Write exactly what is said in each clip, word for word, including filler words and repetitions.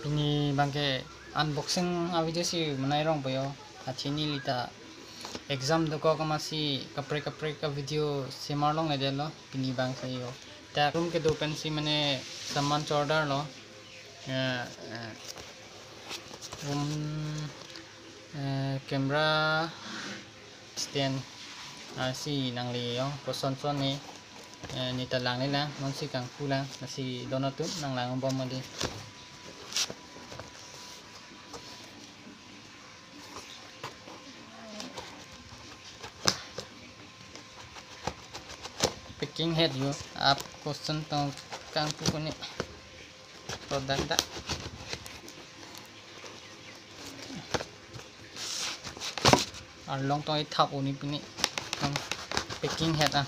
Pini abangke unboxing a video si manai rong po jo. Athi neli ta exam dokok amatsi kaprek kaprek a video semar longledetlo. Pini abangsi jo. Ta room kedo pensi mane saman chordarlo. Eh, eh, room, eh, camera stand, ah, si nangle jo, koson son ne, eh, neta langle lang, non si kangpu lang, lasi don atum nanglang bom mati. Packing het jo, ap koson tong kangpu kone. Product dak. Arlong tong ithap uni pini. Tong packing het ah.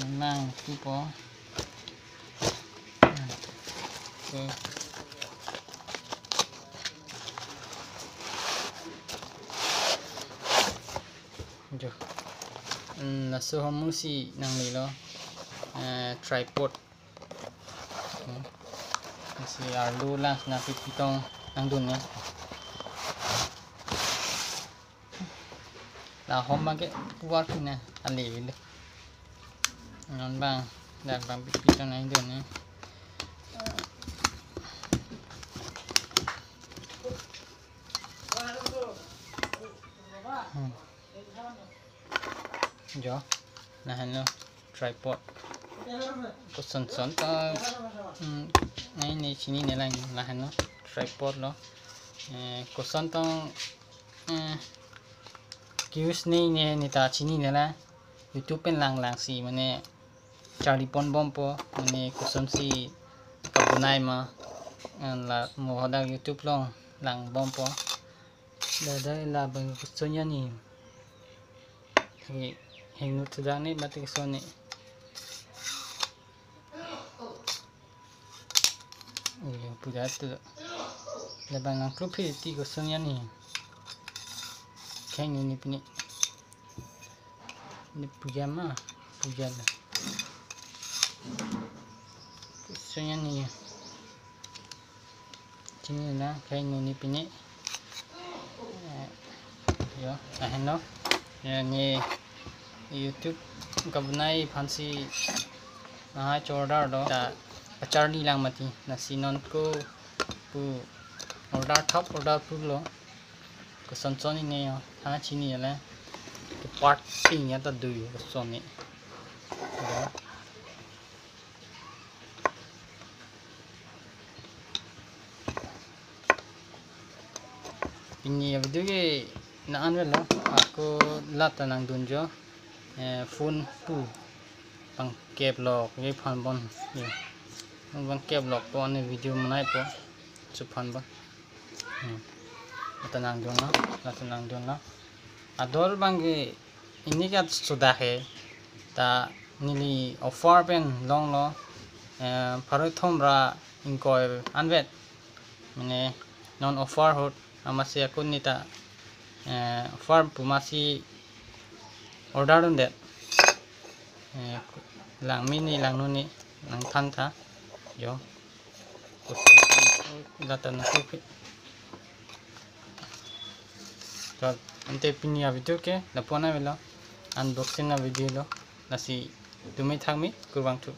Memang tu po. Okay. Jo. Hmm, laso ahormu si nanglelo, eh, tripod. Hmm. Si arlo lang nangpi pitong nangdun ne. La ahormu ke puar kina ale vile. Non abang, dak abang pi pitong nangdun ne. Hmm. Jo, lahenlo tripod. Koson son ta, hmm, nai ne chinine lang, lahenlo tripod lo. Eh, koson tong, eh, ke-use ne ne neta chinine lang. YouTube pen lang lang si mane charli pon bom po, mane koson si kabonai ma, eh, la mo hadak YouTube along lang bom po. Dada la abang koson ya ni. Heng, hengno thudang ne mati koson ne. Iya, puja tu. Labang nangklup phi ti koson ya ni. Kheng ni pini. Ni puja ma, puja la. Koson ya ni. Chinine lang, kheng ni pini. Eh, jo, lahenlo. Ya, ne YouTube kabonai aphansi nahai chordarlo. Ta acharli lang mati. Lasi non ko pu order thap order pulo. Koson son ne jo. Tha chinine lang. Ke part ping ya ta do jo koson ne. Jo. Pini a video ke la-an avelo, ako lata nangdun jo, eh, phone pu pangkep lok ye phan bon, ye. Pangkep lok po ne video manai po, chephan bon. Hmm. Lata nangdunlo, lata nangdunlo. Ador abangke ini ke sudah he. Ta neli offer pen longlo, eh, pharo thom ra ingkoi anvet. Mane non offer ahut amatsi ako neta, eh, offer pu amatsi order dundet. Eh, langme ne langno ne nangthan tha. Jo. Lata nangklup. To, ante pini a video ke lapu-an avelo, unboxing a video lo, lasi tumi thakmi, kurvangthu.